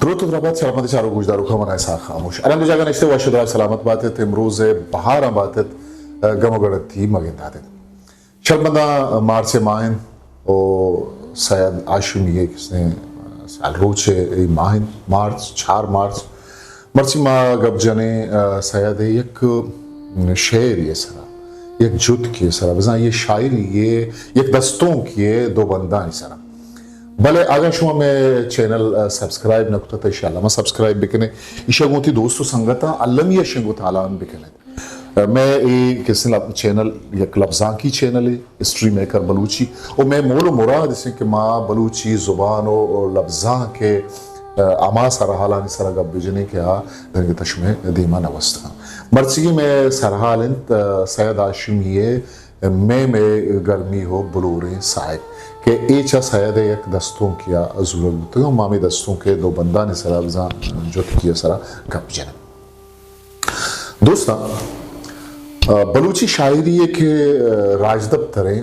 دروت و درابات شرپمند چاروک گوشداروکاں، من اسحاق خاموش۔ ہر ہند و جاگہ نشتہ وش و دراہ سلامت باتت، امروز بہاراں باتت، گم و گڑتی مگنداتت۔ شرپمنداں، مارچ ماہ انت و سید ہاشمی ءِ کسیں سال روچ ءِ ماہ انت، مارچ، چار مارچ۔ مرچی ما گپ جنیں، آ، سید ءِ یک شعرے ءِ سرا، یک جتکے ءِ سرا، بزاں یہ شاعری ءِ یک دستونکے ءِ دو بندانی سرا۔ بلے اگاں شما مئے چینل، آ، سبسکرائب نہ کتہ، تو انشاءاللہ ما سبسکرائب بکنے۔ ایشا گوں وتی دوست و سنگتاں المی ءَ شنگ و تالان بکنے۔ مئے اے کسیں لب-، چینل یک لبزانکی چینلے، ہسٹری میکر بلوچی، و مئے مول و مراد اش انت کہ ما بلوچی زبان و، و لبزانک ءِ، آ، ہما سرحالانی سرا گپ بجنیں کہ آ دنگتا شمئے دیما نہ گوستگاں۔ مرچیگی مئے سرحال انت، آ، سید ہاشمی ءِ میم ءِ گرمی و بلوریں ساہگ کہ اے چہ سید ءِ یک دستونکے ءَ زورگ بوتگ و ما ہمے دستونک ءِ دو بندانی سرا بزاں جتکی ءِ سرا گپ جنیں۔ دوستاں، آ، بلوچی شاعری ءِ کہ، آ، راجدپتر ایں،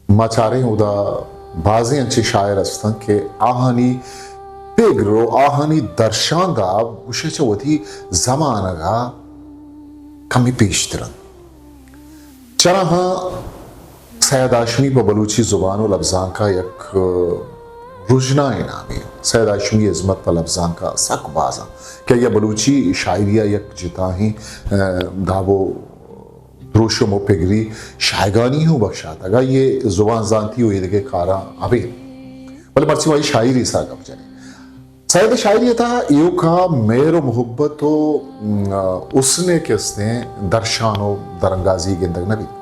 ما چاریں اودا بازیں انچیں شاعر ہستاں کہ آہانی پگر و آہانی درشانداب گوشے چہ وتی زمانگ ءَ کمی پیشتر انت۔ چراہاں سید ہاشمی پہ بلوچی زبان و لبزانک ءَ یک، آ، رژنائیں نامے۔ سید ہاشمی ءِ ہزمت پہ لبزانک ءَ سک باز انت کہ آئی ءَ بلوچی شاعری ءَ یک جتاہیں، آ، داب و دروشم و پگری شاہگانی ہوں بخشاتگ۔ آئی ءِ زبان زانتی و ایدگہ کاراں ابید۔ بلے مرچی ما اے شاعری ءِ سرا گپ جنیں۔ سید ءِ شاعری ءِ تہا ایوکا مہر و محبت و، م، حسن ءِ کہ استیں درشان و درانگازی گندگ نہ بیت۔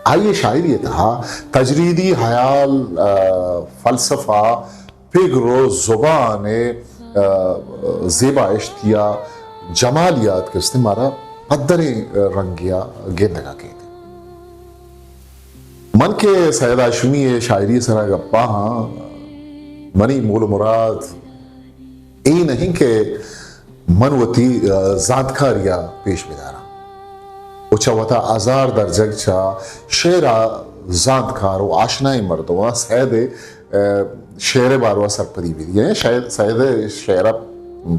آئی ءِ شاعری ءِ تہا تجریدی حیال، آ، فلسفہ، پگر و زبان ءِ، آ، زیبائشت یا جمالیات کہ استیں مارا پدریں رنگے ءَ گندگ ءَ کیت۔ من کہ سید ہاشمی ءِ شاعری ءِ سرا گپا آں، منی مول و مراد اے نہ انت کہ من وتی، آ، زانتکاری ءَ پیش بداراں و چہ وتا ہزار درجگ چہ شعر ءَ زانتکار و آشنائیں مردماں سید ءِ، آ، شعر ءِ باروا سرپدی بدیاں، شاید سید ءِ شعر ءَ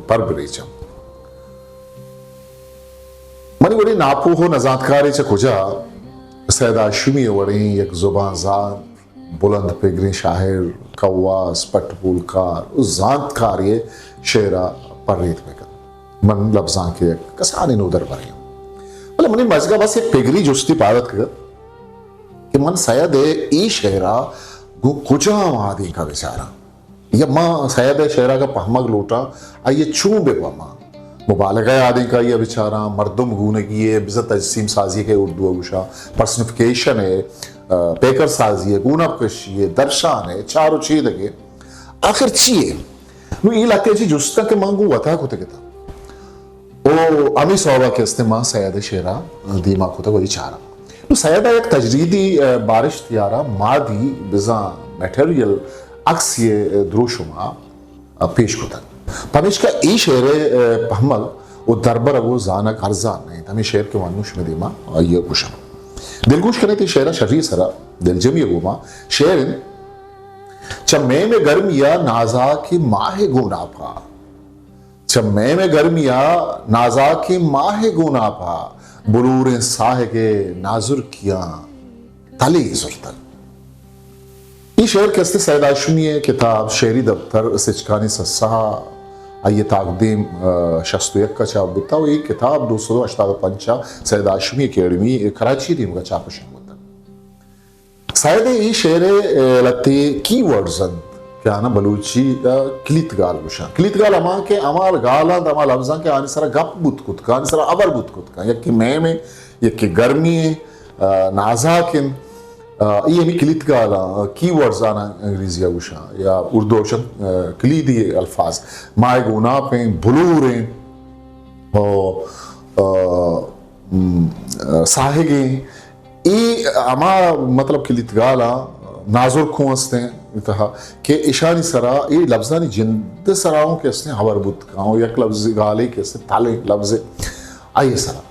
پر بریچاں۔ منی وڑیں ناپوہ و نزانتکارے چہ کجا سید ہاشمی ءِ وڑیں یک زبان زانت، بلند پگریں شاعر، کواس، پٹ پولکار و زانتکارے ءِ شعر ءَ پریت بہ کنت۔ من لبزانک ءِ یک کسانیں نودربرے آں۔ بلے منی مجگ ءَ بس یک پگری جستے پاد اتکگ ات کہ من سید ءِ اے شعر ءَ گوں کجام آدینک ءَ بچاراں؟ یا من سید ءِ شعر ءَ اگاں پہمگ لوٹاں، آئی ءَ چون بہ پہماں؟ مبالغہ ءِ آدینک ءَ آئی ءَ بچاراں، مردم گونگی ءِ، بزاں تجسیم سازی کہ اردو ءَ گوشاں، پرسنیفیکیشن ءِ، آ، پیکر سازی ءِ، گونپ کشی ءِ، درشان ءِ، چار و چیدگ ءِ، آخر چی ءِ؟ نوں اے لہتے چی جستاں کہ من گوں وتا کتگ اتاں۔ او ہمے سوب ءَ کہ استیں ما سید ءِ شعر ءَ دیما کتگ و اے چاراں۔ نوں سید ءَ یک تجریدی، آ، بارشت یارا مادی بزاں میٹیریل عکسی ءِ دروشم ءَ، آ، پیش کتگ۔ پمیشکا اے شعر ءِ، آ، پہمگ و دربرگ و زانگ ارزان نہ انت۔ ہمے شعر کہ من نوں شمئے دیما آئی ءَ گوشاں۔ دلگوش کنیت اے شعر ءَ شری ءِ سرا، دلجمی ءِ گوما۔ شعر انت، چہ میم ءِ گرمی ءَ نازاکیں ماہ ءِ گوناپ ءَ چہ میم ءِ گرمی ءَ نازاکیں ماہ ءِ گوناپ ءَ بلوریں ساہگ ءِ نازرکیاں تلے زرتگ۔ اے شعر کہ استیں سید ہاشمی ءِ کتاب شعری دپتر سچکانی سسا ءَ آئی ءِ تاکدیم، آ، شست و یک ءَ چاپ بوتگ و اے کتاب نو سد و ہشتاد و پنچ ءَ سید ہاشمی اکیڈمی کراچی ءِ نیمگ ءَ چاپ و شنگ بوتگ۔ سید ءِ اے شعر ءِ، اے، لہتے کی ورڈز انت کہ آناں بلوچی ءَ کلیت گال گوشاں۔ کلیت گال ہما کہ ہما گال انت، ہما لبز انت کہ آنی سرا گپ بوت کت کن، آنی سرا ہبر بوت کت کن۔ یکے میم انت، یکے گرمی انت، آ، نازاک انت۔ آ، اے ہمے کلیت گال انت، کی ورڈز آناں انگریزی ءَ گوشاں یا اردو ءَ گوشاں، آ، کلیدی الفاظ۔ ماہ ءِ گوناپ انت، بلور انت، او، آ، م، آ، ساہگ انت۔ اے ہما، مطلب، کلیت گالاں نازرکوں استیں تہا کہ اشانی سرا اے لبزانی جند سرا اوں کہ استیں ہبر بوت کن، یک لبز گالے کہ استیں تالیں لبزے آئی سرا۔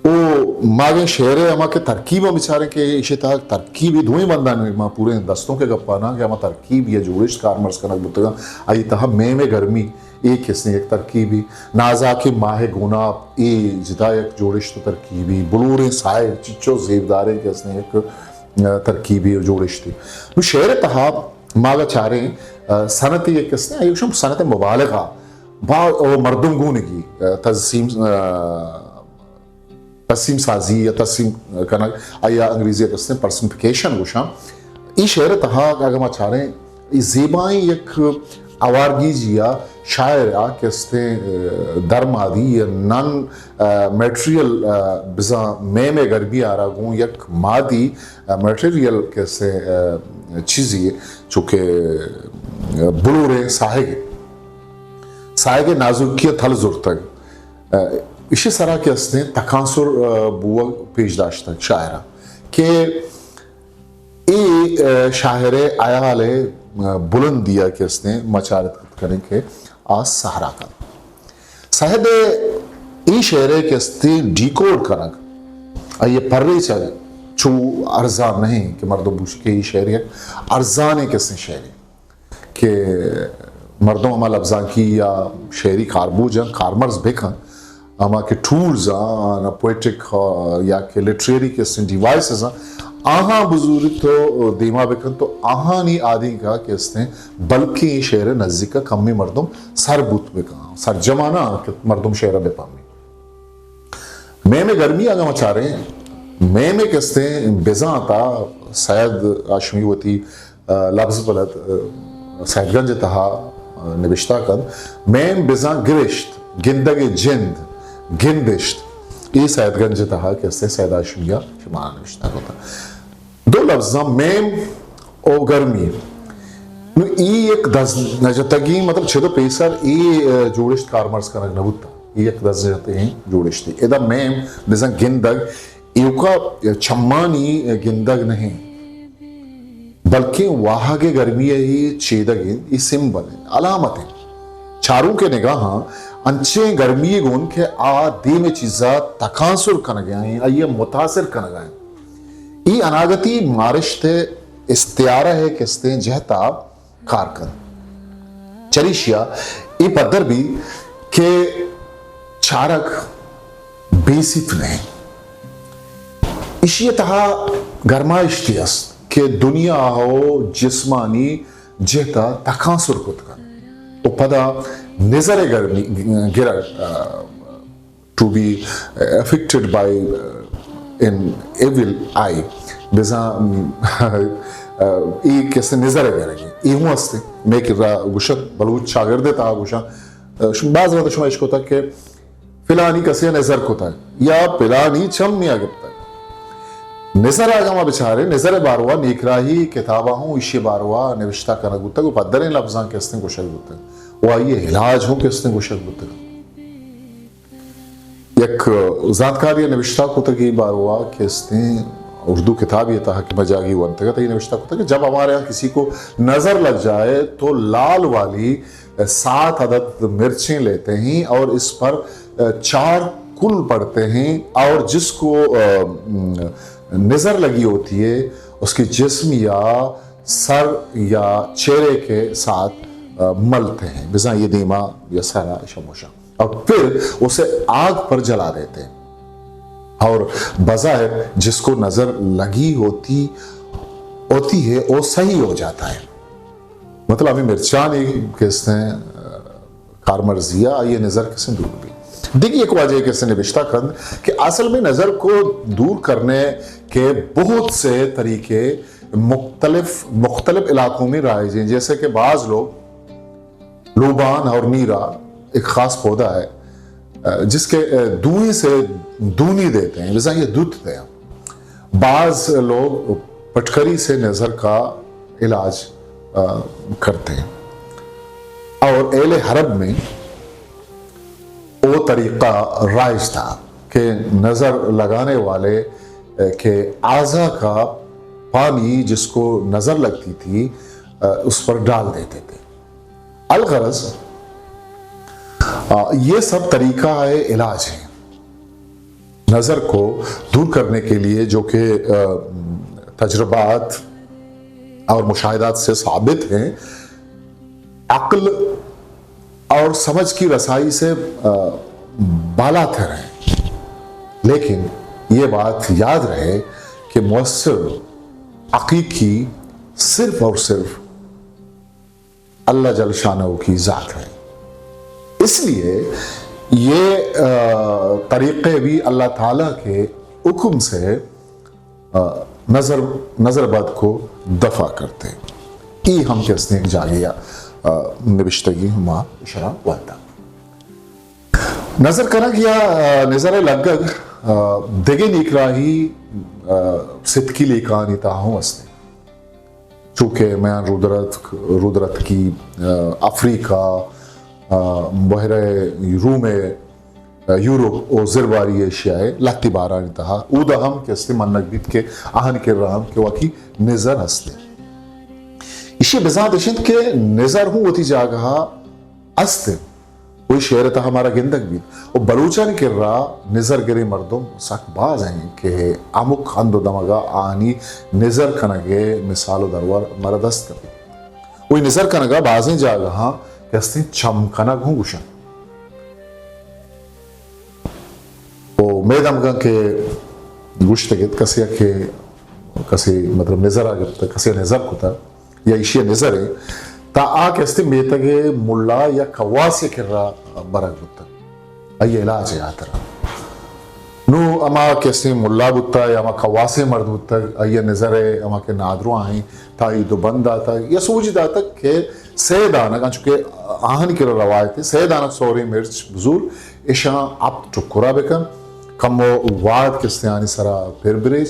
او ما اگیں شعر ءِ ہما کہ ترکیب ءَ بچاریں کہ ایشی تہا ترکیب، اے دوئیں بندانی، ما پوریں دستونک ءِ گپا نہ کہ ہما ترکیب یا جوڑشت کارمرز کنگ بوتگاں، آئی تہا میم ءِ گرمی اے کسیں یک ترکیبی، نازاکیں ماہ ءِ گوناپ اے جتا یک جوڑشت و ترکیبی، بلوریں ساہگ چچو زیبداریں کسیں یک، آ، ترکیبی و جوڑشتی۔ نو شعر ءِ تہا ما اگہ چاریں، آ، صنعت یک کسیں، آئی گوشاں صنعت مبالغہ، با، او مردم گونگی، آ، تجسیم، آ، تسلیم سازی یا تسلیم کنگ، آئی ءَ انگریزی ءَ گوشتیں پرسنیفیکیشن گوشاں۔ اے شعر ءِ تہا اگہ ما چاریں، اے زیبائیں یک آوارگیجی ءَ شاعر ءَ کہ استیں، آ، درمادی یا نان، آ، میٹریل، آ، بزاں میم ءِ گرمی ءَ را گوں یک مادی، آ، میٹریل کہ استیں، آ، چیزی چونکہ، آ، بلوریں ساہگ، ساہگ ءِ نازکی ءَ تھل زرتگ۔ آ، ایشی سرا کہ استیں تکانسر، آ، بوگ پیش داشتگ شاعر ءَ کہ اے، آ، شاعر ءِ حیال ءِ، آ، بلندی ءَ کہ استیں ما چارت کنیں کہ آ سہرا کنت۔ صاحب ءِ اے شعر ءِ کہ استیں ڈیکوڈ کنگ، آئی ءِ پریچگ چو ارزان نہ انت کہ مردم بوش کہ اے شعر یک ارزانیں کہ استیں شعرے۔ کہ مردم ہما لبزانکی یا شعری کاربوجاں کارمرز بکن، ہما کہ ٹولز آں، آنا پوئٹک، آ، یا کہ لٹریری کہ استیں ڈیوائسز آں، آہاں بزوری تو دیما بکن تو آہانی آدینکا کہ استیں، بلکہ اے شعر نزیکا کمی مردم سر بوت بکن، سرجمانا کہ مردم شعر بپامی۔ میم گرمی اگاں ما چاریں، میم کہ استیں بزاں تا سید ہاشمی وتی آ، لبز بلد، آ، سید گنج ءِ تہا، آ، نبشتہ کنت۔ میم بزاں گرشت، گندگ ءِ جند، گندشت، اے سید گنج ءِ تہا کہ استیں سید ہاشمی ءَ شما نبشتہ کتگ۔ دو لبزاں میم او گرمی۔ نو اے یک دست نجتگیں، مطلب چد و پیسر اے، آ، جوڑشت کارمرز کنگ نہ بوتگ۔ اے یک دست نجتگیں جوڑشتے۔ ادا میم بزاں گندگ، ایوکا چمانی گندگ نہ انت، بلکیں واہگ ءِ گرمی ءِ چیدگ انت، اے سمبل انت، علامت انت۔ چاروک ءِ نگاہاں انچیں گرمی گون کہ آ دیم ءِ چیزا تکانسر کنگ ءَ انت، آئی ءَ متاثر کنگ ءَ انت۔ اے اناگتی مارشت ءِ استعارہ ءِ کستیں جہتا کار کنت۔ چریشیا اے پدر بیت کہ چارگ بے سیت نہ انت۔ ایشی ءِ تہا گرمائشتے است کہ دنیا ءُ جسمانی جہت ءَ تکانسر کت کنت ءُ پدا نظر ءِ گرمی گرگ، آ، to be affected by, uh, an evil eye. بزاں، آ، اے کسے نظر ءِ گرگ ءَ۔ اے ہوں است، مئے کرا گوشت، بلوچ چاگرد ءِ تہا گوشاں، آ، ش-، باز وقت شما اشکتگ کہ فلانی کسے نظر کتگ یا فلانی چم میا گپتگ۔ نظر اگاں ما بچاریں، نظر ءِ باروا نیکراہی کتاباں ہوں ایشی ءِ باروا نوشتہ کنگ بوتگ ءُ پدریں لبزاں کہ استیں گوشگ بوتگ ءُ آئی ءِ علاج ہوں کہ استیں گوشگ بوتگ۔ یک زانتکارے ءَ نبشتہ کتگ اے باروا کہ استیں اردو کتابے ءِ تہا کہ مجاگی ونتگ ات، آئی ءَ نبشتہ کتگ کہ جب ہمارے یہاں کسی کو نظر لگ جائے تو لال والی سات عدد مرچیں لیتے ہیں اور اس پر چار کل پڑھتے ہیں اور جس کو، آ، نظر لگی ہوتی ہے اس کے جسم یا سر یا چہرے کے ساتھ، آ، ملتے ہیں۔ بزاں یہ دیما یا سرا شموشاں۔ اور پھر اسے آگ پر جلا دیتے ہیں۔ اور بظاہر جس کو نظر لگی ہوتی، ہوتی ہے، وہ صحیح ہو جاتا ہے۔ مطلب، ہمیں مرچانی کسے، آ، کارمرزی ءَ آئی ءِ نظر کسے دور بی۔ دیگی یک واجہ کسے نبشتہ کند کہ اصل میں نظر کو دور کرنے کے بہت سے طریقے مختلف، مختلف علاقوں میں رائج ہیں، جیسے کہ بعض لوگ لوبان اور نیرا ایک خاص پودا ہے، آ، جس کے، آ، دوئی سے دونی دیتے ہیں، بزاں یہ دودھ دیتے ہیں۔ بعض لوگ پٹکری سے نظر کا علاج، آ، کرتے ہیں۔ اور اہل حرب میں وہ طریقہ رائج تھا کہ نظر لگانے والے، آ، کے اعضا کا پانی جس کو نظر لگتی تھی، آ، اس پر ڈال دیتے تھے۔ الغرض، آ، یہ سب طریقہ علاج ہیں۔ نظر کو دور کرنے کے لیے، جو کہ تجربات اور مشاہدات سے ثابت ہیں، عقل اور سمجھ کی رسائی سے بالاتر ہیں۔ لیکن یہ بات یاد رہے کہ مؤثر، حقیقی، صرف اور صرف اللہ جل شانہ کی ذات ہے۔ اس لیے یہ طریقے بھی اللہ تعالیٰ کے حکم سے نظر نظر بد کو دفع کرتے۔ ای ہم کہ استیں ایک جاگہ یا نبشتگی ہما شرا وانتا۔ نظر کنگ یا نظر لگگ دگہ نیکراہی ستکی لیکانی تہا ہوں استیں۔ چوکہ میان رودرتک، رودرتکی، افریقہ، بحیرہ روم، یورپ و زرباری ایشیا ء لہتی بارانی تہا اودا ہم کہ استیں منگ بیت کہ آہانی کرا ہم کہ واقعی نظر ہستیں۔ ایشی بزانت اش انت کہ نظر ہوں وتی جاگہا است انت و اے شعر تہا مارا گندگ بیت و بلوچانی کرا نظر گریں مردم سک باز ہیں کہ ہمک ہند و دمگا آہانی نظر کنگے مثال و درور مارا دست کپیت۔ و اے نظر کنگا بازیں جاگہاں کہ استیں چم کنگ ہوں گوشن۔ و مئے دمگاں کہ گوشتگ ات کسے کہ کسے مطلب نظر آ گپتہ، کسے نظر کتہ یا ایشی نظر ہے، تا آ کہ استیں میتگ ملا یا کواس کرا برگ بوتہ۔ آئی علاج ہے آترا۔ نو ہما کہ استیں ملا بوتہ یا ہما کواس مرد بوتہ، آئی نظر ہے ہما کہ نادرو آہیں، تائید و بند داتگ یا سوج داتگ کہ سئے دانگ، انچو کہ آہانی کرا روایت انت، سئے دانگ سوریں مرچ بزور، اشاں ہپت ٹکرا بکن، کمو واد کستیانی سرا پر بریج،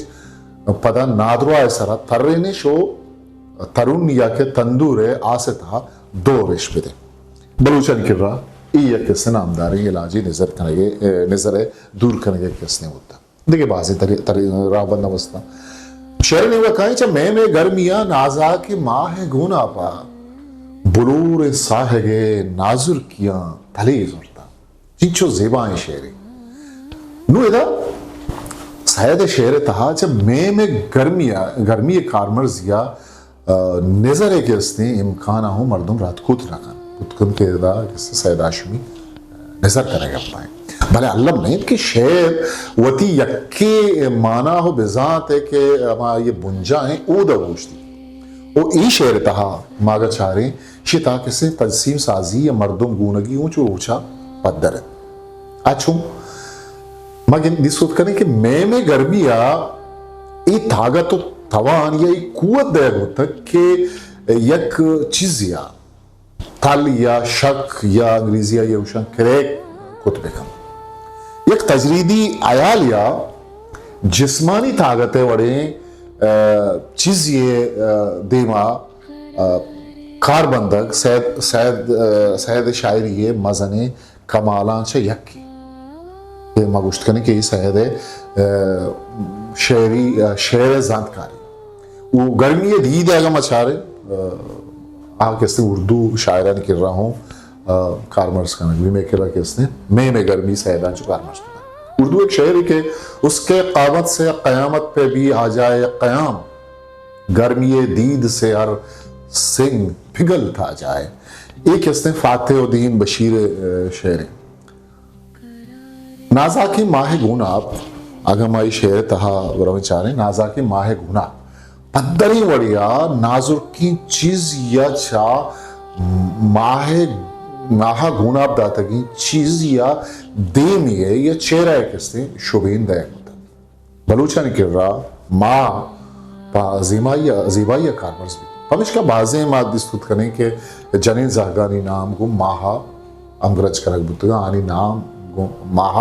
پدا نادراہ سرا ترینش و ترون یا کہ تندور آس تہا دورش بدے۔ بلوچانی کرا ای یک کسے نامداریں علاجی نظر کنگے، نظر دور کنگے کسے بوتا۔ دگہ بازیں تری-، تری-، راہبند ہم استاں۔ شعر نیمگا کائیں، چہ میم ء گرمیا نازاکیں ماہ ء گوناپا، بلوریں ساہگ ء نازرکیاں تلے زرتاں۔ چنچو زیبائیں شعرے۔ نوں ادا سید ء شعر ء تہا چہ میم ء گرمیا، گرمی ء کارمرزیا نظر ء کہ استیں امکان ء ہوں مردم رد کت نہ کنت۔ کت کنت کہ ادا کہ استیں سید ہاشمی نظر کنگ ء پائیں۔ بلے الم نہ انت کہ شعر وتی یکے مانا و بزانت ء کہ ہما یہ بنجاہ ہیں اودا گوشتی۔ او ای شعر تہا ماگا چاریں شی تہا کہ استیں تجسیم سازی یا مردم گونگی اوں چو روچا پدر انت۔ اچھو ما گند دیست کنیں کہ میم گرمی ء اے طاقت و توان یا اے قوت دئیگ بوتگ کہ یک چیزے ء تل یا شک یا انگریزی ء گوشاں کریک کت بکن۔ یک تجریدی حیال یا جسمانی طاقت ء وڑیں، ء، چیزے ء، ء، دیما، ء، کار بندگ سید، سید، ء، سید شاعری ء مزنیں کمالاں چہ یکے کہ ما گوشت کنیں کہ اے سید ء، ء، شعری، ء، شعر ء زانتکاری۔ و گرمی ء دید ء اگاں ما چاریں، ء، آ کہ استیں اردو شاعرانی کرا ہوں، ء، کارمرز کنگ بی، مئے کرا کہ استیں میم ء گرمی سیداں چو کارمرز کنگ۔ اردو ایک شعرے کہ اس کے قامت سے قیامت پہ بھی آ جائے قیام، گرمی دید سے ہر سنگ پگھلتا جائے۔ اے کہ استیں فاتح الدین بشیر ء شعرے۔ نازاکیں ماہ گوناپ، اگاں ما اے شعر تہا رویں چاریں، نازاکیں ماہ گوناپ پدریں وڑیا نازرکیں چیز یا چا ماہ، ماہ گوناپ داتگیں چیز یا دیمی ء یا چہرہ ء کہ استیں شبین دئیگ بوتگ۔ بلوچانی کرا ماہ پہ زیمائی ء، زیبائی ء کارمرز بیت۔ پمیشکا بازیں ما دیست کت کنیں کہ جنین زہگانی نام گوں ماہ ء ہمگرنچ کنگ بوتگ، آنی نام گوں ماہ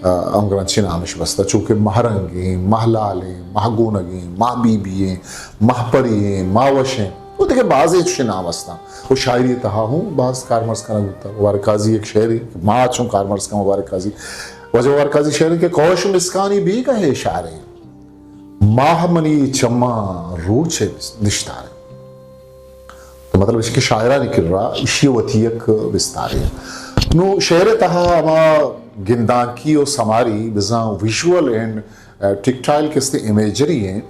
ء ہمگرنچیں نامش بستہ، چو کہ مہرنگیں، مہلالیں، مہگونگیں، ماہ بی بی ایں، مہپری ایں، ماہ وشیں، و دگہ بازیں چشیں نام استاں۔ و شاعری تہا ہوں باز کارمرز کنگ بوتگ۔ مبارک قاضی یک شعرے کہ ما چوں کارمرز کن، مبارک قاضی واجہ مبارک قاضی شعر کہ کوش مسکانی بیگہ اشارے، ماہ منی چماں روچ نشتارے۔ تو مطلب اش کہ شاعرانی کرا اشی وتی یک بستارے۔ نوں شعر ءِ تہا ہما گندانکی و سماری بزاں ویژول اینڈ، آ، ٹیکٹائل کہ استیں امیجری ایں،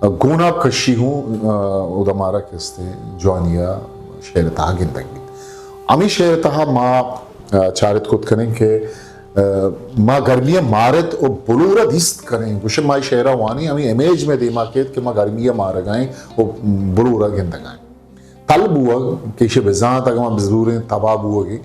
آ، گوناپ کشی ہوں، آ، اودا مارا کہ استیں جوانی ءَ شعر ءِ تہا گندگ بیت۔ ہمے شعر ءِ تہا ما، آ، چارت کت کنیں کہ، آ، ما گرمی ءَ مارت و بلور ءَ دیست کنیں۔ گوشے ما اے شعر ءَ وانیں، ہمے امیج مئے دیما کیت کہ ما گرمی ءَ مارگا ایں و بلور ءَ گندگا ایں۔ تل بوگ کہ ایشی بزانت اگاں ما بزوریں تباہ بوگی،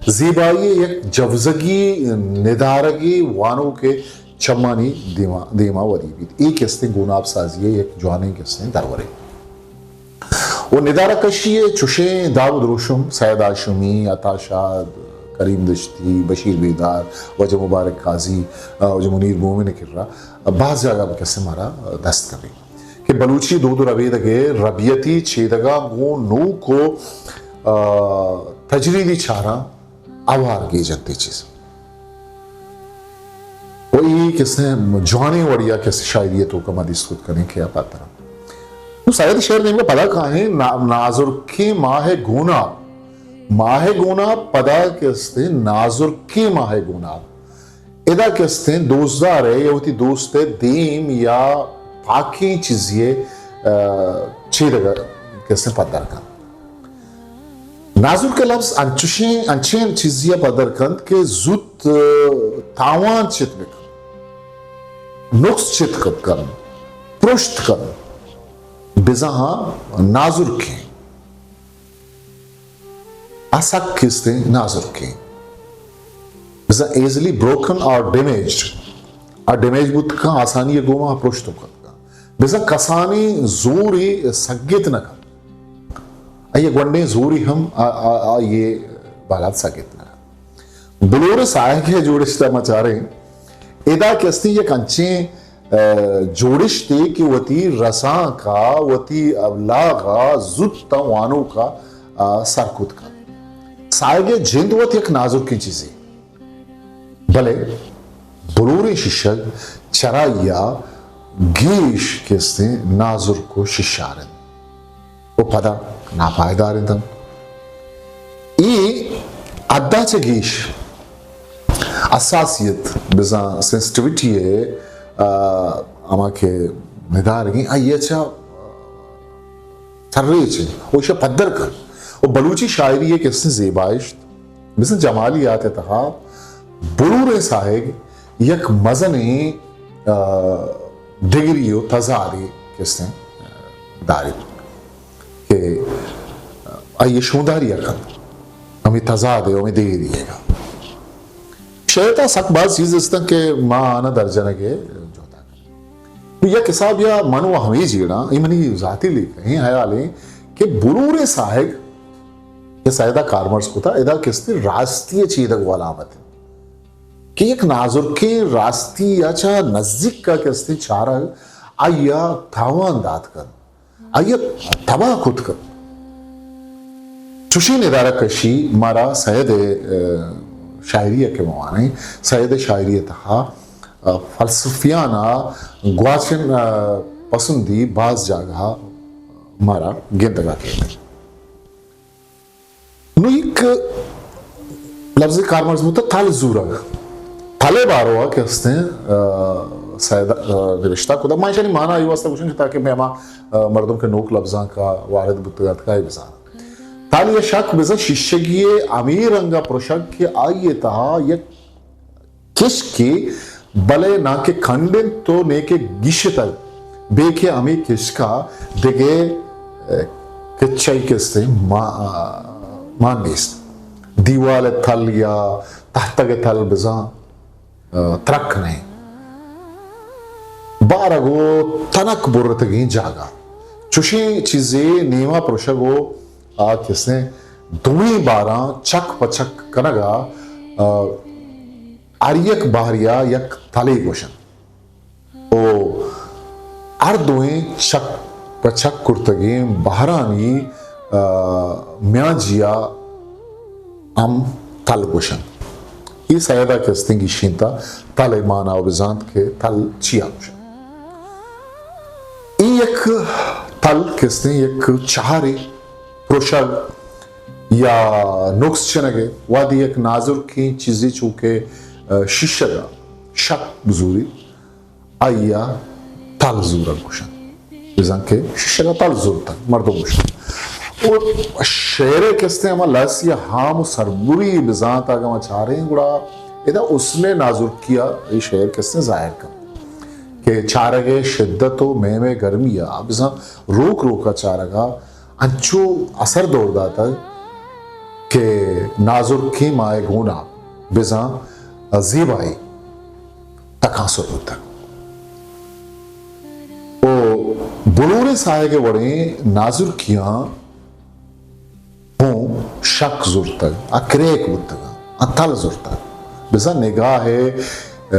زیبائی یک جوزگی ندارگی وانوکے چمانی دیما، دیما ودی بیت۔ اے کہ استیں گوناپ سازی ءِ یک جوانیں کہ استیں درورے۔ و ندارہ کشی ءِ چوشیں داب و دروشم سید ہاشمی، عطا شاد، کریم دشتی، بشیر بیدار، واجہ مبارک قاضی، آ، واجہ منیر مومن ءِ کرا باز جاگہ کہ استیں مارا دست کپی کہ بلوچی دود و ربیدگ ءِ ربیتی چیدگاں گوں نوک و، آ، تجریدی چاراں اوار گیج انت اے چیز۔ و اے کہ استیں جوانیں وڑیا کہ استیں شاعری ءِ توکا ما دیست کت کنیں کہ آ پدر انت۔ نوں سید ءِ شعر نیمگا پدا کاہیں نا-، نازرکیں ماہ ءِ گوناپ، ماہ ءِ گوناپ پدا کہ استیں نازرکیں ماہ ءِ گوناپ۔ ادا کہ استیں دوستدار ءِ یا وتی دوست ءِ دیم یا پاکیں چیزے ءِ، آ، چیدگ ءَ کہ استیں پدر کنت۔ نازرک ءِ لبز انچوشیں، انچیں چیزے ءَ پدر کنت کہ زوت، آ، تاوان چت بکنت، نقص چت کنت، پرشت کنت، بزاں آ نازرکیں۔ آ سک کہ استیں نازرکیں۔ بزاں easily broken or damaged۔ آ ڈیمیج بوت کن، آسانی ءِ گوما پرشت کت کن۔ بزاں کسانیں زورے سگت نہ کن۔ آئی ءِ گونڈیں زورے ہم آ، آ، آئی ءِ بالاد سگت نہ کن۔ بلور ءِ ساہگ ءِ جوڑشت ءَ ما چاریں۔ ادا کہ استیں یک انچیں آ، جوڑشتے کہ وتی رسانک ءَ، وتی ابلاغ ءَ زوت ءَ وانوک ءَ، آ، سر کت کنت۔ ساہگ ءِ جند وت یک نازرکیں چیزے، بلے بلوریں شیشگ چرائی ءَ گیش کہ استیں نازرک و شیشار انت۔ و پدا ناپائیدار انت ہم۔ اے حدا چہ گیش حساسیت، بزاں سینسٹیویٹی ءِ، آ، ہما کہ ندارگیں، آئی ءَ چہ تریچ انت و ایشی ءَ پدر کنت۔ و بلوچی شاعری ءِ کہ استیں زیبائشت، بزاں جمالیات ءِ تہا بلوریں ساہگ یک مزنیں، آ، دگری و تضادے کہ استیں، آ، داریت کہ آئی ءِ شونداری ءَ کنت، ہمے تضاد ءِ، ہمے دگری ءَ۔ شعر ءِ تہا سک باز چیز استن کہ ما آناں درجنگ ءِ جہد ءَ کنیں۔ یک حساب ءَ من و ہمے جیڑاں، اے منی ذاتی لیکہ ایں، حیال ایں کہ بلوریں ساہگ کہ سید ءَ کارمرز کتا، ادا کہ استیں راستی ءِ چیدگ و علامت انت کہ یک نازرکیں راستی ءَ چہ نزیک ءَ کہ استیں چارگ آئی ءَ تاوان دات کنت، آئی ءَ تباہ کت کنت۔ چوشیں ندارہ کشی مارا سید ءِ، آ، شاعری ءَ کہ ما وانیں، سید ءِ شاعری ءِ تہا، آ، فلسفیانہ گواچن، آ، پسندی باز جاگہ مارا گندگا کیت۔ نوں یک لبزے کارمرز بوتگ تل زورگ۔ تل ءِ باروا کہ استیں، آ، سید، آ، نبشتہ کتگ۔ ما ایشانی مانا اے واسطہ گوشیں کہ تاکہ مئے ہما، آ، مردم کہ نوک لبزانک ءَ وارد بوتگ اتکگ آئی بزانت۔ تل یا شک بزاں شیشگی ءِ ہمے رنگ ءَ پرشگ کہ آئی ءِ تہا یک کشکے، بلے ناں کہ کنڈ انت و نے کہ گیشتگ، بے کہ ہمے کشک ءَ دگہ، اے، کچئی کہ استیں ما-، مان نیست۔ دیوال ءِ تل یا تہتگ ءِ تل بزاں، اے، ترک نہ انت۔ بارگ و تنک برتگیں جاگہ۔ چوشیں چیزے نیما پرشگ و آ کہ استیں دوئیں باراں چک پہ چک کنگ ءَ، آ، ہر یک بہریا یک تلے گوشنت۔ او ہر دوئیں چک پہ چک کرتگیں بہرانی، آ، میانجیا ہم تل گوشنت۔ اے سید ءَ کہ استیں گیشینتا تل ءِ مانا و بزانت کہ تل چیا گوشنت۔ اے یک تل کہ استیں یک چہرے پروشگ یا نقص چنگ ءَ، وہدے یک نازرکیں چیزے چو کہ، آ، شیشگ ءَ شک بزوریت، آئی ءَ تل زورگ گوشنت۔ بزاں کہ شیشگ ءَ تل زرتگ، مردم گوشنت۔ او شعر ءِ کہ استیں ہما لس یا ہام و سربری بزانت اگاں ما چاریں، گڑا ادا حسن نازرکی ءَ اے شعر کہ استیں ظاہر کنت کہ چارگ ءِ شدت و میم ءِ گرمی ءَ بزاں روک روک ءَ چارگ ءَ انچو اثر دور داتگ کہ نازرکیں ماہ ءِ گوناپ بزاں زیبائی تکانسر بوتگ۔ او بلوریں ساہگ ءِ وڑیں نازرکیاں ہوں شک زرتگ، آ کریک بوتگ، آ تل زرتگ۔ بزاں نگاہ ءِ، ا،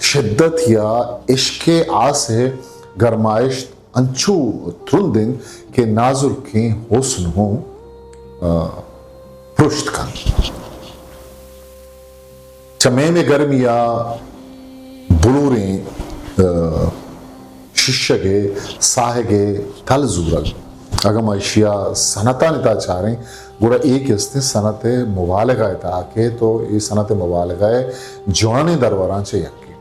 شدت یا عشق ءِ آس ءِ گرمائشت انچو ترند انت کہ نازرکیں حسن ہوں، آ، پرشت کنت۔ چہ میم ءِ گرمی ءَ بلوریں، آ، شیشگ ءِ ساہگ ءِ تل زورگ۔ اگاں ما ایشی ءَ صنعتانی تہا چاریں، گڑا اے کہ استیں صنعت مبالغہ ءِ تہا کیت و اے صنعت مبالغہ ءِ جوانیں دروران چہ یکے۔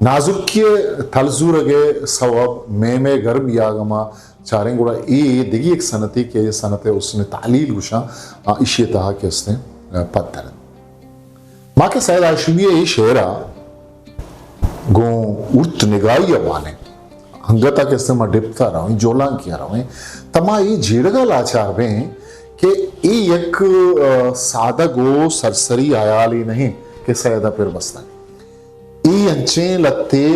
نازرکی ءِ تل زورگ ءِ سوب میم ءِ گرمی ءَ اگاں ما چاریں، گڑا اے دگہ یک صنعتے کہ اے صنعت حسن تعلیل گوشاں، آ، ایشی ءِ تہا کہ استیں، آ، پدر انت۔ ما کہ سید ہاشمی ءِ اے شعر ءَ گوں ارت نگاہی ءَ وانیں، انگت ءَ کہ استیں ما ڈپت ءَ رویں، جولانکی ءَ رویں، تہ ما اے جیڑگ ءَ لاچار بیں کہ اے یک، آ، سادگ و سرسری ہیالے نہ انت کہ سید ءَ پر بستگ۔ اے انچیں لھتے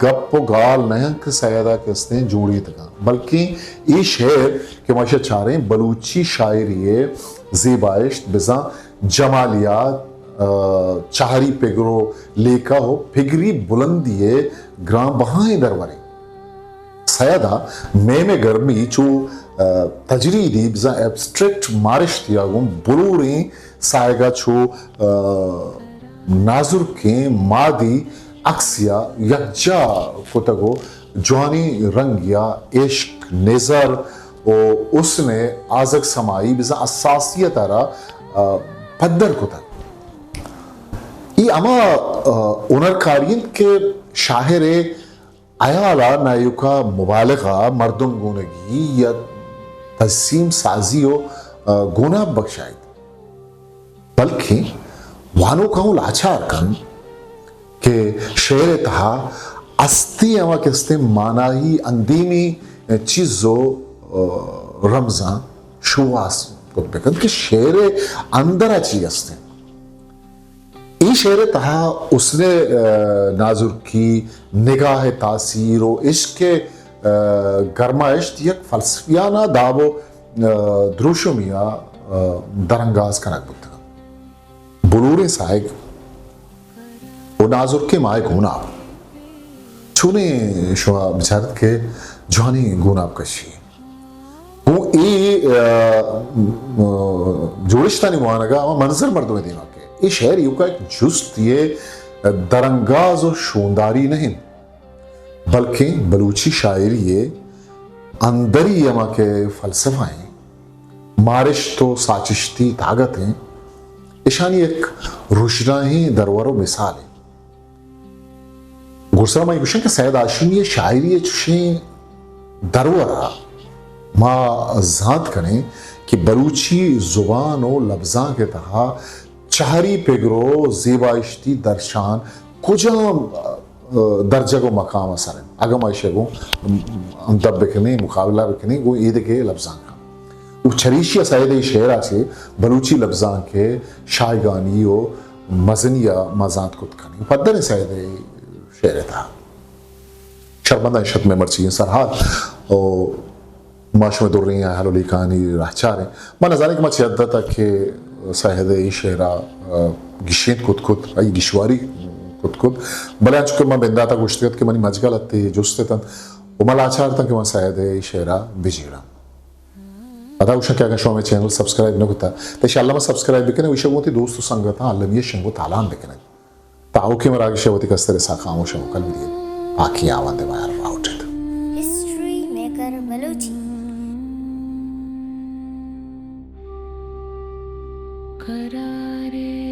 گپ و گال نہ انت کہ سید ءَ کہ استیں جوڑیتگ انت، بلکیں اے شعر کہ ما ایشی ءَ چاریں، بلوچی شاعری ءِ زیبائشت بزاں جمالیات، آ، چہری پگر و لیکہ و پگری بلندی ءِ گران بہائیں درورے۔ سید ءَ میم ءِ گرمی چو، آ، تجریدی بزاں ایبسٹریکٹ مارشت یا گوں بلوریں ساہگ ءَ چو، آ، نازرکیں مادی عکس ءَ یکجا کتگ و جوانی رنگ یا عشق، نظر و حسن ءِ آزگ سمائی بزاں حساسیت ءَ را، آ، پدر کتگ۔ اے ہما، آ، ہنرکاری انت کہ شاعر ءِ ہیال ءَ نہ ایوکا مبالغہ، مردم گونگی یا تجسیم سازی و، آ، گوناپ بکشائیت، بلکیں وانوکاں لاچار کنت کہ شعر ءِ تہا ہستی ہما کہ استیں مانائی اندیمی چیز و، آ، رمزاں شوہاز کت بکنت کہ شعر ءِ اندر ءَ چی استیں۔ اے شعر ءِ تہا حسن ءِ، آ، نازرکی، نگاہ ءِ تاثیر و عشق ءِ، آ، گرمائشت یک فلسفیانہ داب و، آ، دروشمی ءَ، آ، درانگاز کنگ بوتگ انت۔ بلوریں ساہگ و نازرکیں ماہ ءِ گوناپ۔ چونیں شما بچارت کہ جوانیں گوناپ کشی۔ گوں اے، آ، آ، جوڑشتانی وانگ ءَ ہما منظر مردم ءِ دیما کئیت۔ اے شعر ایوکا یک جست یے درانگاز و شونداری نہ انت، بلکیں بلوچی شاعری ءِ اندری ہما کہ فلسفہ انت، مارشت و ساچشتی تاگت انت، اشانی یک رژناہیں درور و مثال انت۔ گڈسرا ما اے گوشیں کہ سید ہاشمی ءِ شاعری ءِ چشیں درور ءَ ما زانت کنیں کہ بلوچی زبان و لبزانک ءِ تہا چہری پگر و زیبائشتی درشان کجام، آ، درجگ و مقام ءَ سر انت۔ اگاں ما ایشی ءَ گوں ہمدپ بکنیں، مقابلہ بکنیں، گوں ایدگہ لبزانکاں۔ و چریشی ءَ سید ءِ شعر ءَ چہ بلوچی لبزانک ءِ شایگانی و مزنی ءَ ما زانت کت کنیں۔ پدریں سید ءِ شعر ءِ تہا شرمندہ شت مئے مرچی سرحال و ما شمئے دریں ہیال و لیکہانی راہچار ایں۔ ما نزانیں کہ ما چہ حد ءَ تک کہ سید ءِ اے شعر ءَ، آ، گیشینت کت کت، آئی گیشواری کت کت، بلے انچو کہ ما بندات ءَ گوشتگ ات کہ منی مجگ ءَ لہتے جست اتنت و ما لاچار اتاں کہ ما سید ءِ اے شعر ءَ بجیڑاں۔ پدا گوشاں کہ اگاں شما مئے چینل سبسکرائب نہ کتہ، تہ ایشی ءَ الم ءَ سبسکرائب بکن ات و ایشی ءَ گوں وتی دوست و سنگتاں المی ءَ شنگ و تالان بکن ات۔ تا اوکیں مراگش ءَ وتی کستر ءِ ساہ خاموش ءُ مکن بدئیت۔ پاکیں آوند ءِ میار باہوٹ ات۔ History maker Balochi. قرارے